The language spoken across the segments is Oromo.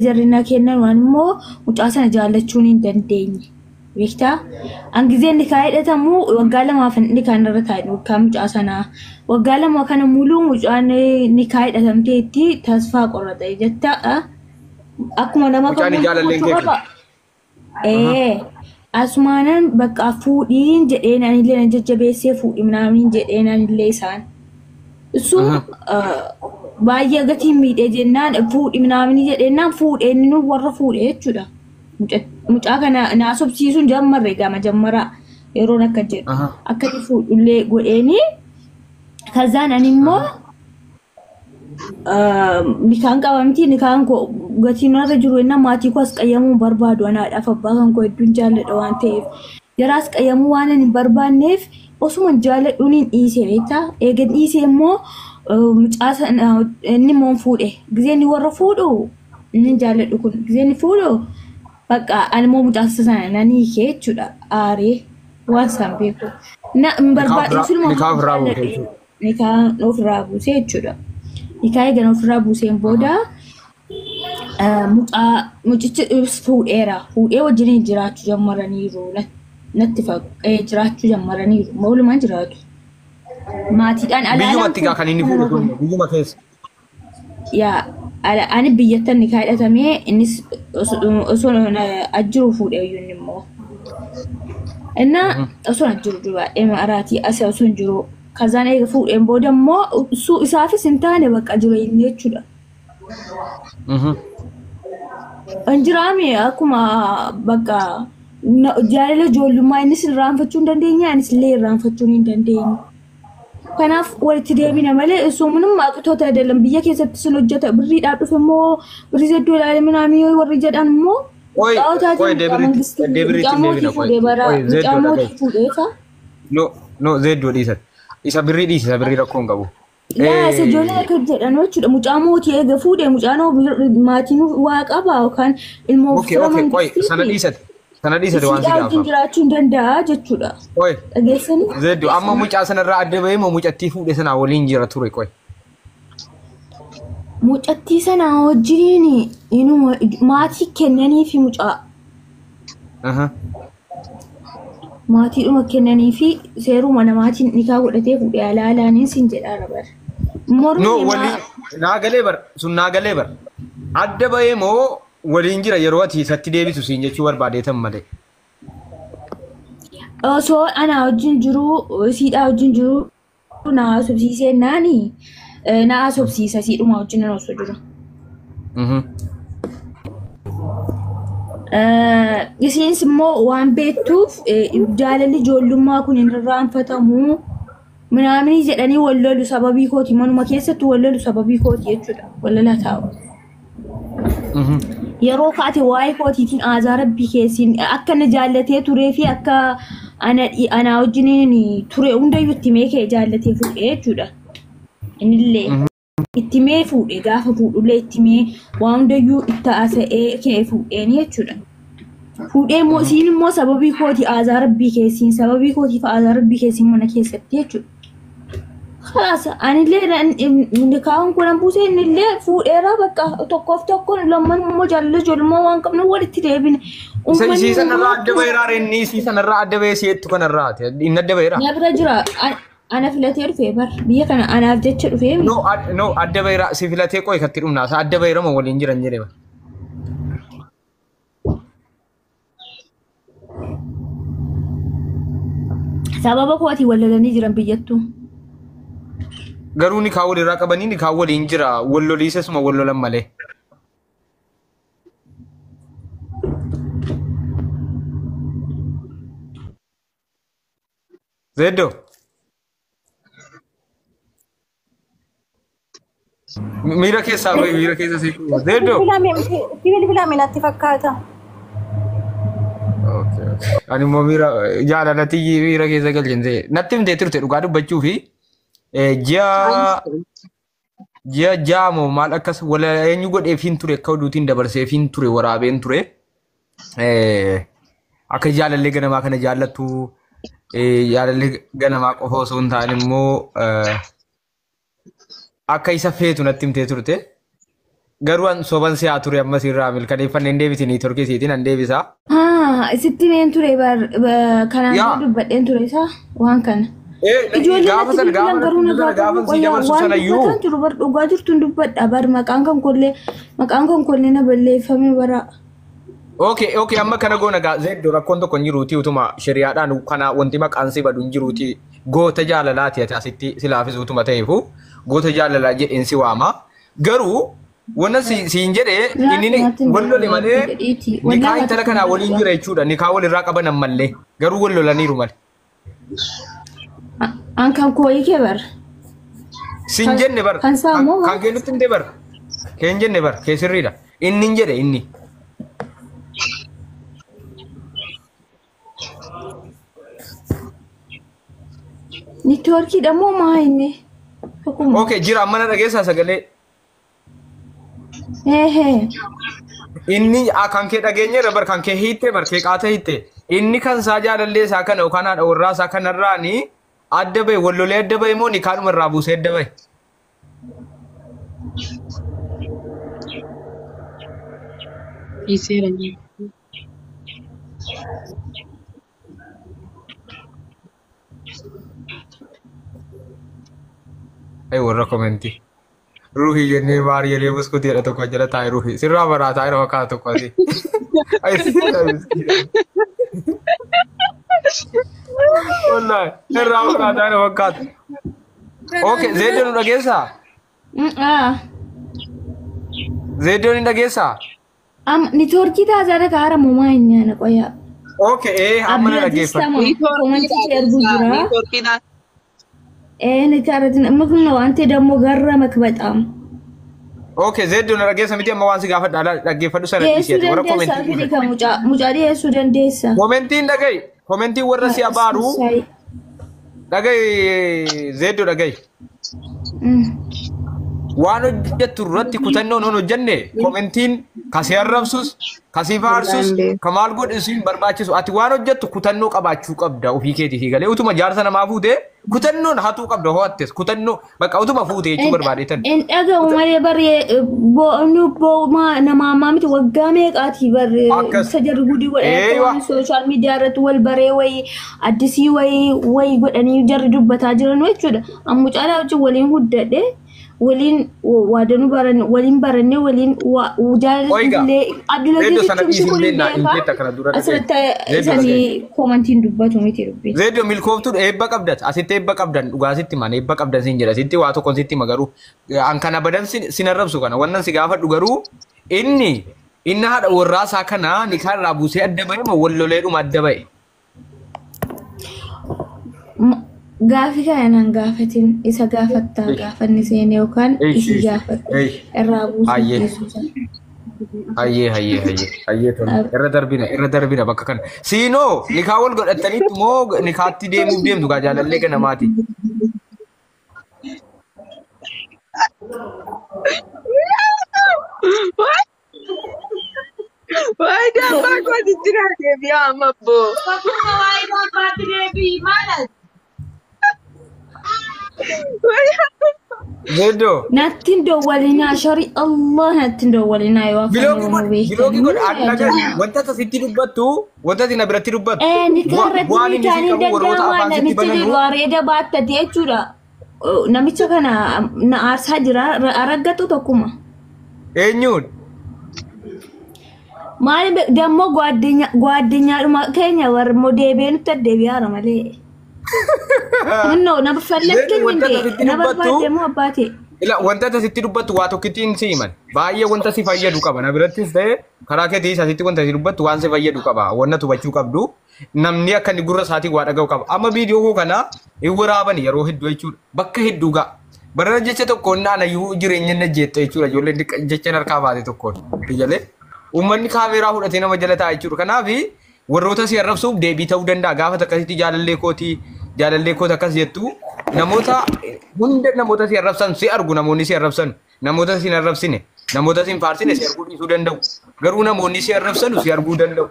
Jarri na kennan waan immoo mucaa sana jaallachuun hin dandeenye. Beektaa? An gizeen nikaa hidhatamu waggaa 2f nikaan irra taa'e nikaa mucaa sanaa. Waggaa 2 kana muluu mucaan nikaa hidhatamteetti tasfaa qorraxa jetta. Akkuma nama Mucaan kamuu jaalalleen gochuu kee kun. qaba. Ee, asumaanan bakka fuudhiin jedheen anillee na jajjabeessee fuudhi minaamin jedheen anillee isaan. Isu baay'ee gatiin miidhee jennaan fuudhi minaamin jedheenaan fuudhee inni nu warra fuudhe jechuudha. Mucaa kana naa sobsiisuun jammarre gama jammaraa yeroon akka jedhu. Akka inni fuudhullee godheeni. Kazaan ani immoo nikaan qabamti nikaan koo gatiin irra jiru jennaan maatii koo as qayyamuu hin barbaadu anaadhaaf abbaa kan koo hedduun jaalladha waan ta'eef. Jaraas qayyamuu waan ani hin barbaanneef osuma jaalladhuun hin dhiise beektaa. Eega dhiise immoo mucaa sana inni immoo hin fuudhe. Gizee inni warra fuudhu inni hin jaalladhu kun gizee inni fuudhu bakka ani immoo mucaa sana nan hiike jechuudha aaree waan isaan beeku. Na hin barbaadu suluma Nikaa ofirraa buute jaalladhe. jechuudha. Nikaa ofirraa buuse jechuudha. Nikaa eegana ofirraa buuseen booda mucaa mucichi fuudheera. Fuudhee wajjin jiraachuu jammaraniiru. Natti jiraachuu jammaraniiru. Walumaan jiraatu. Maatiidhaan alaalaan Biyyumatti gaa kan inni fuudhe kun biyyuma keessa. Yaa ani biyyattan nikaa hidhatamee innis osoo ajjiru fuudhee iyyuu inni immoo. Innaa osoo ajjiru dura araatii asii osoo hin jiru. Kazaan eega fuudheen booda immoo isaafis hin taane bakka jireenya jechuudha. Hin jiraame akkuma bakka jaalala ijoollummaa innis irraanfachuu hin dandeenye anis illee irraanfachuu hin dandeenye. Kanaaf walitti deebina malee osoo munummaa aqitoota adalan biyya keessatti sun hojjeta birriidhaan dhufe immoo birrii hedduu ilaale minaamii warri jedhan immoo Qoy qoy mangistii deebiriitti mucaa mootii deebina qoy. fuudhee bara Qoy mucaa zeeddoo mootii dhaga'i. fuudhee fa. No no zeeddoo dhiisan. Isa birrii dhiisi isa birrii rakkoo hin qabu. Yaa isa ijoollee akka jedhan jechuudha mucaa mootii eega fuudhee mucaan maatiin waa qaba yookaan ilmoo Okay fira okay qoy sana mangistiiti. dhiisate sana dhiisate waan si Isiidhaa wajjin gaafa. jiraachuu hin danda'a jechuudha. Qoy Dhageessanii? zeeddoo amma mucaa sanarraa adda bahee moo mucattii fuudhe sanaa waliin jira ture qoy. Mucattii sana wajjiniin inuma maatii kennanii fi mucaa maatiidhuma kennanii fi seeruma namaatiin nikaa godhatee fuudhee alaalaaniin sin jedhaa bara. Mormi No himaa waliin naa galee bar sun naa galee bar. Adda bahee moo waliin jira yeroo ati isatti deebisu siin jechuu barbaadeetan malee. Osoo anaa wajjin jiruu isiidhaa wajjin jiruu na haasofsiisee naani na haasofsiisa isiidhuma wajjin osoo jiru. Isiinis immoo waan beektuuf jaalalli ijoollummaa kun hin irraanfatamu minaaminii jedhanii wal lolu sababii kooti manuma keessatti wal lolu sababii kooti jechuudha wal lola taa'u. Yeroo kaate waa'ee kootiitiin aazaa rabbii keessin akka inni jaallatee turee fi akka ana wajjiniin ture hundayyuu itti mee kee jaallatee fuudhee jechuudha. Innillee itti mee fuudhe gaafa fuudhullee itti mee waan hundayyuu itti haasa'ee kee fuudheeni jechuudha. Fuudhee immoo isiin immoo sababii kooti aazaa rabbii keessin sababii kootiif aazaa rabbii keessin mana keessatti jechuudha. Khalaas anillee nikaahun kun buusee innillee fuudheera bakka tokkoof tokkoon lamman immoo jaalala ijoollummaa waan qabnu walitti deebine. Isa isii sanarraa adda baheeraa inni isii sanarraa adda bahee si'eettu kanarraa inni adda baheeraa. Na bira jira ana filatee dhufee bar biyya kana anaaf jecha dhufee. No no adda baheeraa si filatee qoy katti dhumnaa isa adda baheera moo waliin jiran jedhee bar. Sababa kootii wal lolanii jiran biyyattuu. Garuu nikaa walirraa qabanii nikaa waliin jira wal loliisesuma wal lolan malee. Zeeddoo. Miira keessaa bahi miira keessa si. Zeeddoo. Itti bilbilame natti fakkaata. Okay, okay. Ani immoo miira jaalalatti miira keessa galchen ta'e. Natti himtee turte dhugaa dubbachuu fi ji'a ja'a moo maal akkas wala eenyu godheefiin ture akka oduutiin dabarseefiin ture waraabeen ture. Akka jaalallee ganamaa kana jaallattu jaalallee ganamaa qofa osoo hin taane immoo akka isa feetu natti himtee turte. Garuu an soban si'aa ture ammas irraa milkaneeffannee hin deebisin niitoorkii isiitiin an deebisa. Haa, isitti meen ture bar kanaan Yaa. dura dubbadheen ture isaa waan kana. Ijoolleen Gaafa natti sana bilbilan gaafa garuu na sana gaafatu gaafa si qoyaa dabarsu waan sana iyyuu. dubbataan jiru bar dhugaa jirtuun dubbadha bar maqaan kan kollee maqaan kan kollee na balleeffame bara. Okay, okay, amma kana goona gaa zeddoo rakkoon tokko hin jiruuti utuma shari'aadhaan kana wanti maqaan si badu hin jiruuti goota jaalalaati ati asitti silaafis utuma ta'eefu goota jaalalaa jedheen si waama. Garuu wanna si siin jedhee inni Natti hin wal lole malee jedhiiti. nikaa Wallaahi intala kanaa waliin jira jechuudha. Nikaa walirraa qaban ammallee garuu wal lolaniiru malee. An kan kooyii kee bar. Siin jenne bar Kan isaa moo kan kee nutti himte bar kee hin jenne bar kee sirriidha. Inni hin jedhe inni. Niitoorkiidha moo maa inni? Tokkuma. Okay, jira amma na dhageessaa sagalee. Eehee. Inni kan kee dhageenyeerra bar kan kee hiitte bar kee qaata hiitte. Inni kan isaa jaalallee isaa kana yookaan haadha warraa isaa kanarraani adda bahe wallolee adda bahe moo nikaadhuma irraa buusee adda bahe? Dhiiseera. Ay warra komentii. Ruuhii jennee maari jedhee buskutii jedha tokko jala taa'e ruuhii. Sirraa baraa taa'e nama kaasa tokko asii. Ay sirraa miskiina. Wallaahi sirraa baraa taa'e nama kaasa. Okay, Zeedoon nu dhageessaa? Ah. Zeedoon hin dhageessaa? Am niitoorkii taazaadha kaara moo maa inni ana qoyaa. Okay, ee amma na Abdulaziz dhaggeeffadhu. Tama komantii ergu jira. Niitoorkiidhaan. Niitoorkiin amma kun waan ta'e dammoo garra makbaxaam. Okay, Zeedoon na dhageessa miti amma waan si gaafadha ala dhaggeeffadhu sana Dhiyeessuu dhiisee warra dandeessa komentii. fidi kan mucaa mucaa dhiyeessuu dandeessa. Komentiin dhaga'i. Komentiin warra si abaaru dhaga'i Zeeddoo dhaga'i. Waan hojjettu irratti kutannoon hon hojjenne komentiin ka si arrabsus, ka si faarsus, ka maal godhu si hin barbaachisu. Ati waan hojjettu kutannoo qabaachuu qabda ofii keetii fi galee utuma jaarsa namaa fuute kutannoon hatuu qabda ho'attes kutannoo bakka utuma fuute jechuu barbaadetan. Hin dhaga'u malee barree bo'oonni bo'ooma nama ammaa miti waggaa meeqaati barree Akkas. isa jarri gudii godhanii Eeywa. sooshaal miidiyaa irratti wal baree wayii addisii wayii wayii godhanii jarri dubbataa jiran jechuudha. Amma mucaa wajjin waliin guddadhe waliin waadanuu baranne waliin baranne waliin Oiga, jaalallee Abdulaziz Zeeddoo sana jechuun dhiisi kun illee naa hin beekaa jetta kana dura dhaga'i. asirratti Zeeddoo isanii dhaga'i. koomantiin dubbatu miti dubbii. Zeeddoo milkooftuun eebba qabdat asitti eebba qabdan dhugaa sitti man eebba qabdan siin jedha sitti waa tokkoon sitti hima garuu an kana badan sin arrabsu kana wannan si gaafadhu garuu inni inni haadha warraa isaa kana nikaa irraa buusee adda bahe moo walloleedhuma adda bahe? Gaafi kana naan gaafatin isa gaafattaa gaafanni seene yookaan Eish, isi eish, gaafadhu eish. irraa buusuu Hayyee. dhiisuu sana. Hayyee hayyee hayyee hayyee tole irra darbina irra darbina bakka kana. Siinoo nikaa wal godhataniitu moo nikaatti deemuuf deemtu gaa jaalallee ganamaati? Waayidaa abbaa kooti jira deebi'aa amma abboo. Akkuma waa'ee abbaatti deebi'i maal? Zeeddoo. Natti hin dawwalinaa sharii Allah natti hin dawwalinaa yoo afaan Biloogii Oromoo godhi, biloogii godhi. beektan. Ani dhagaa wanta ati sitti dubbattu, wanta ati na biratti dubbattu. Nikaa irratti Bu'aan inni nikaan si hin qabu warroota danda'amaa afaan sitti namicha bananu. jedhu areeda baattate jechuudha. Namicha kana na aarsaa jira araggatu tokkuma. Eenyuun? Maali dammoo gwaddinyaadhuma keenya warra deebi'ee nutti addeebi'aara malee. Innoo na Zeeddoo fallattiin wanta ati hin sitti na dubbattu. barbaadde moo abbaate? Ila wanta ati sitti dubbattu waa tokkittiin si himan. Baay'ee wanta si fayyadu qaba. Na birattis ta'e karaa keetii asitti wanta si dubbattu waan si fayyadu qaba. Wanna hubachuu qabdu. Namni akka inni gurra isaatiin waa dhaga'u qaba. Amma viidiyoo koo kana hin waraaban yeroo hedduu jechuudha. Bakka hedduu ga'a. Barana jecha tokkoon naan ayyuu jireenya na jeetta jechuudha. Ijoolleen jecha harkaa baate tokkoon. Ijalee uummanni kaameeraa fudhatee nama jala taa'a jechuudha. Kanaaf warroota si arrabsuuf deebii ta'uu danda'a. Gaafa akkasitti jaalallee kootii jaalallee koota akkas jettu namoota hunda namoota si arrabsan si argu namoonni si arrabsan namoota si hin arrabsine namoota si hin faarsine si arguu dhiisuu danda'u. Garuu namoonni si arrabsanu si arguu danda'u.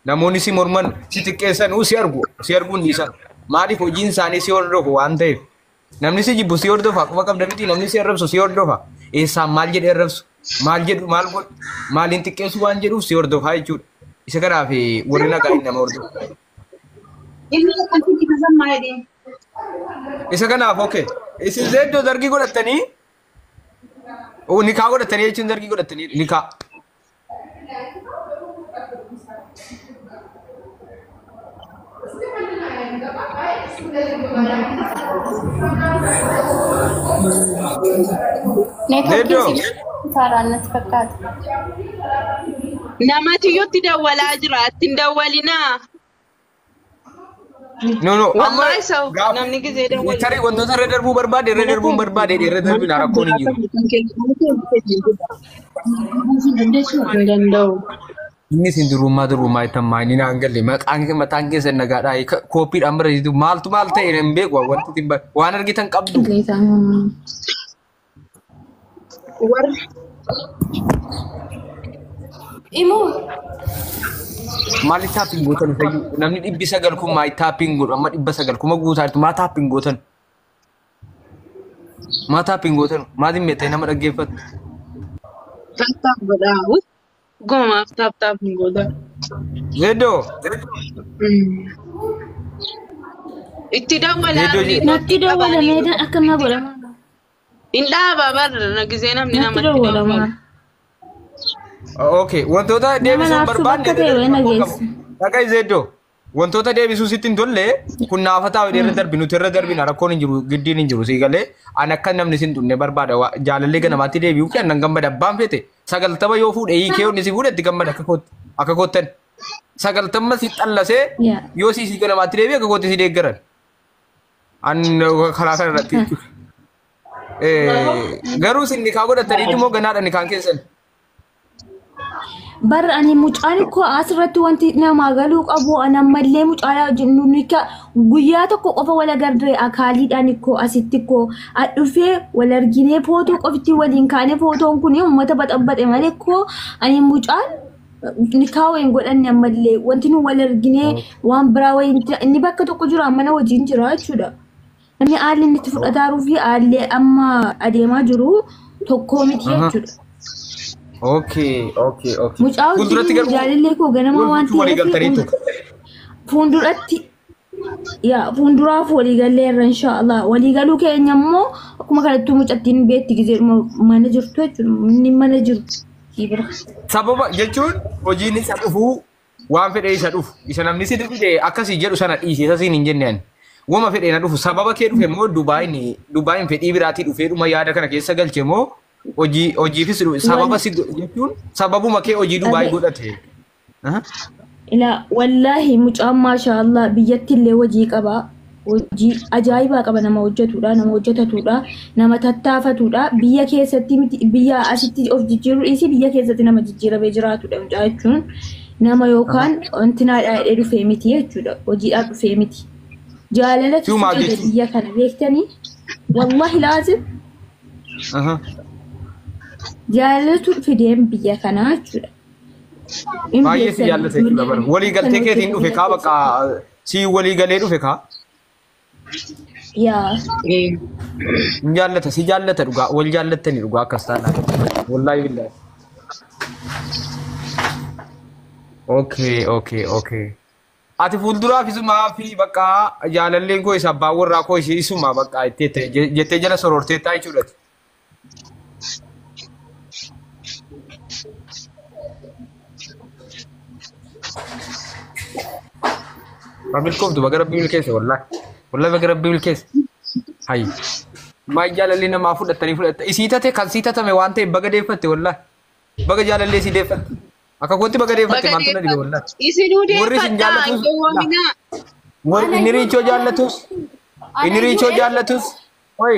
Namoonni si morman si xiqqeessanu si argu si arguu hin dhiisan. Maaliif hojiin isaanii si hordofu waan ta'eef. Namni si jibbu si hordofa quba qabda miti namni si arrabsu si hordofa. Eessaan maal jedhee arrabsu? Maal jedhu maal godhu maaliin xiqqeessu waan jedhuuf si hordofaa jechuudha. Isa kanaaf warri nagaa hin nama hordofu. Inni akkasitti tasammaa jedhee. Isa kanaaf okay. Isin zeeddoo zargii godhattanii nikaa godhattanii jechuun zargii godhattanii nikaa. Zeeddoo. Saaraan natti fakkaata. Namatiyyuutti dawwalaa jira. Ittiin dawwalinaa. No no amma Wallahi sau namni gizee dawwalu. Tarii wantoota irra darbuu barbaade irra darbuun barbaade irra darbina rakkoon hin jiru. Hin danda'u. Inni isin durummaa durummaa ittan maayini naan galle maqaan mataan keessan nagaadhaa kooppiidhaan barreessitu maaltu maal ta'e hin beeku wanti isin waan argitan qabdu. Warri Imuu Maali taappiin gootan fayyuu namni 900 kun maali taappiin godhu amma 900 kuma guutaa jirtu maa taappiin gootan? Maa taappiin gootan maatiin meettee nama dhaggeeffattu? taap taap godhaa. Gomaaf taap taap hin godhaa. Zeeddoo. Itti dawwalaa. Zeeddoo jedhe. Natti dawwalamee akkana godhama. Hin dhaabaa barra gizee namni Natti namatti dawwalama. dawwalu. Okay, wantoota deebisuu laaftuu barbaanne bakka ta'e wayii nageessa. Dhaga'i Zeeddoo. Wantoota deebisuu sitti hin tolle kun naafataa irra darbi nuti irra darbina rakkoon hin jiru giddiin hin jiru sii galee an akka namni sin dhumne barbaada jaalallee ganamaatti deebi'uu fi annan gammada abbaan fete 90 yoo fuudhe hiikee inni si fuudhe itti gammada akka kootti akka koottan 90 si xallasee Yaa. yoo si ganamaatti deebi'e akka kootti si deeggaran an karaa kana irratti jechuudha. Garuu isin nikaa godhattaniitu immoo ganaadha nikaan keessan. Bar ani mucaan koo asirratti wanti namaa galuu qabu ani ammallee mucaalaa wajjin nuti guyyaa tokko qofa wal agarree akaaliidhaan koo asitti koo dhufee wal arginee footoo qofitti waliin kaanee footoon kun uummata baxabbaxe malee koo ani mucaan nikaa wayiin godhanne ammallee wanti nu wal arginee waan biraa wayiin inni bakka tokko jira mana hojiin jira jechuudha. Namni haalli inni itti fudhataaruu fi haalli amma adeemaa jiru tokkoo miti jechuudha. Okay, okay, okay. Mucaa Fuulduratti wajjin garuu jaalallee koo ganama waan wal walii galtaniitu. Fuulduratti yaa fuulduraaf waliigallee irra inshaallah waliigaluu keenya immoo akkuma kanattuu mucattiin beetti gizee mana jirtu jechuudha inni mana jiru bira. Sababa jechuun hojiin isa dhufuu waan fedhe isa dhufu isa namni si fide akkasii jedhu sana dhiise isa siin hin jenne ani. Wama fedhe na dhufu sababa kee dhufe immoo Dubaayin fedhii biraatii dhufee dhuma yaada kana keessa galche immoo hojii hojiifis dhufe sababa si jechuun sababuma kee hojii Dubaay godhate. Ilaa wallaahi mucaan maashaallah biyyatti illee hojii qaba. Hojii ajaa'ibaa qaba nama hojjetudha nama hojjetatudha nama tattaafatudha biyya keessatti miti biyya asitti of jijjiiruu dhiisii biyya keessatti nama jijjiiramee jiraatudha mucaa jechuun nama yookaan wantinaadhaa hidhee dhufee miti jechuudha hojiidhaaf dhufee miti. Jaalalatu Siumaa fide jechuun. biyya kana beektanii wallaahi laazim jaalalatu fideen biyya kanaa jechuudha. Hin Baay'ee si beektanii jaallate jechuudha bara. Walii galtee keetiin dhufe kaa bakka si walii galee dhufe kaa. Yaa. Hin jaallata si jaallata dhugaa wal jaallattani dhugaa akkas taanaa. Wallaahi billaahi. Okay, okay, okay. Ati fuulduraaf isumaa fi bakka jaalalleen koo isa abbaan warraa koo ishee isumaa bakka itti jettee jala sororteettaa jechuudha. Milkoomtu baga rabbii milkeesse wallaahi. Wallaahi baga rabbii milkeesse. Hayi. Maal jaalallee namaa fudhattanii fudhatta. Isii tate kan sii tatame waan ta'eef baga deeffatte wallaahi. Baga jaalallee isii deeffatte. Akka kootti baga deeffatte maaltu na dhibe wallaahi. Isinuu Warri isin deeffadhaa hin jaallatus gowwoominaa. Warri inni riichoo jaallatus inni riichoo jaallatus oi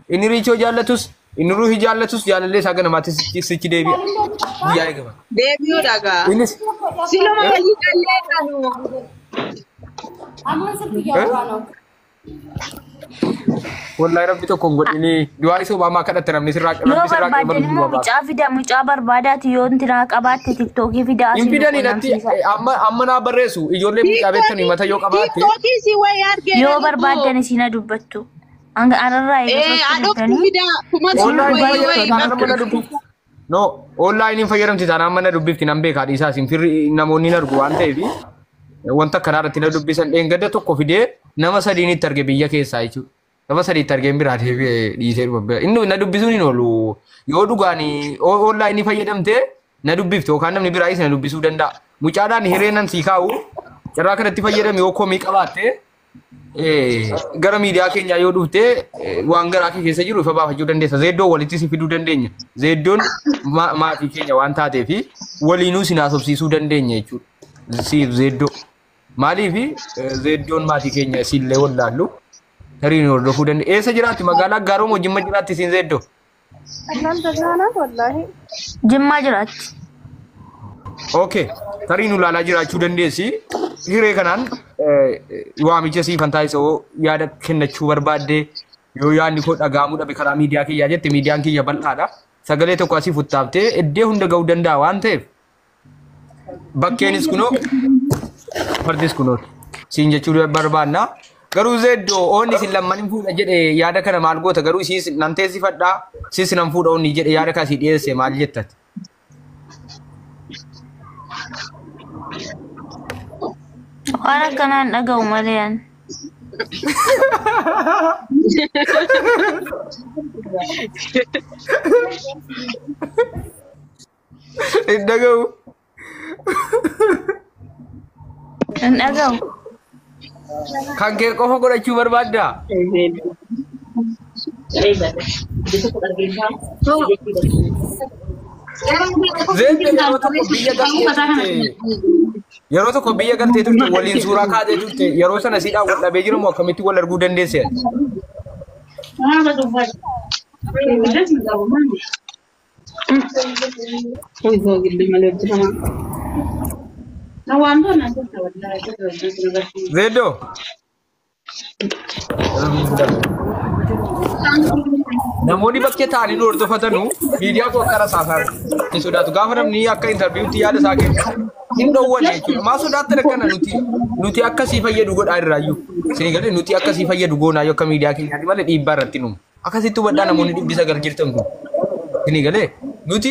inni riichoo jaallatus inni ruuhi jaallatus jaalallee isaa ganamaatti sichi deebi'a. Guyyaa eegama. Deebi'uu dhagaa. Innis Siluma walii gallee dhanu. Amma sirbi yaa ነው. Wallaahi rabbi tokko hin godhini du'aa isa Obaamaa kadhatte namni sirraa Yoo rabbi sirraa barbaaddan qabalu immoo du'a baasa. mucaa fida mucaa barbaadaati yoo intinaa qabaatte tiktookii fida Hin asii nu fidanii natti qunnamsiisa. amma amma naa barreessu ijoollee mucaa beektanii mata yoo qabaatte Tiiktookii si wayii argeera Yoo lubbuu. barbaaddan isin dubbattu. Hanga ararraa Ee eegasatti adoftu dhuftanii fidaa kumatu wallaahi wayii baay'ee wayii nama na bakka. dubbisu. No, onlaayiniin fayyadamti taanaan mana dubbifti nan beekaa dhiisaa isin firri namoonni hin argu waan ta'eef wanta akkanaa irratti na dubbisan dheengadda tokko fidee nama sadiin itti arge biyya keessaa jechuudha. Nama sadiitti argeen biraa deebi'ee dhiisee dhufa. Inni na dubbisuun hin oolu. Yoo dhugaan onlaayinii fayyadamtee na dubbifte yookaan namni biraayis na dubbisuu danda'a. Mucaadhaan hiree nan sii kaa'u carraa kanatti fayyadame yoo komii qabaatte gara miidiyaa keenyaa yoo dhufte waan garaa kee keessa jiru ifa baafachuu dandeessa. Zeeddoo walitti si fiduu dandeenya. Zeeddoon maatii keenya waan taateef waliinuu si haasofsiisuu dandeenya jechuudha. Siif zeeddoo. Maaliif zeeddoon maatii keenya siillee wallaallu tarii nu hordofuu dandeenya. Eessa jiraatti? Magaalaa Gaaroo moo Jimma jiraatti siin zeeddoo? Jimmaa jiraatti. Okay. Tarii nu ilaalaa jiraachuu dandeessi. Hiree kanaan waamicha siifan taasisoo yaada kennachuu barbaadde yoo yaadni koo dhaga'amuu dhabe karaa miidiyaa kiyyaa jette miidiyaan kiyya bal'aadha. Sagalee tokko asii futtaaftee iddoo hunda ga'uu danda'a waan ta'eef bakkeenis kunoo fardis kunoo siin jechuu barbaanna. Garuu zeeddoo oonni isin lamman hin fuudha jedhe yaada kana maal goota garuu isiis nan teessifadhaa siis nan fuudha oonni jedhe yaada kana sii dhiyeesse maal jettati? Waan akkanaan dhaga'u malee ani. Hin dhaga'u. Hin dhaga'u. Kan kee qofa godhachuu barbaaddaa? Zeeddoo yeroo tokko biyya galtee turte yeroo tokko biyya galtee turte waliin suuraa kaatee turte yeroo sana siidhaan wal dhabee jiramu akkamitti wal arguu dandeesse? Zeeddoo. Namoonni bakkee taa'anii nu hordofatanu miidiyaa koo akka rasaasaa hin sodaatu. Gaafa namni akka intarviiwutti yaada isaa kennu hin dhoowwanne jechuudha. Maa sodaattan akkana nuti akka sii fayyadu godhaa irraayyuu. Isin galee nuti akka sii fayyadu goonaayyuu akka miidiyaa keenyaatti malee dhiibbaa irratti nuuma. Akkasitti hubadhaa namoonni 900 jirtan kun. Isin galee nuti.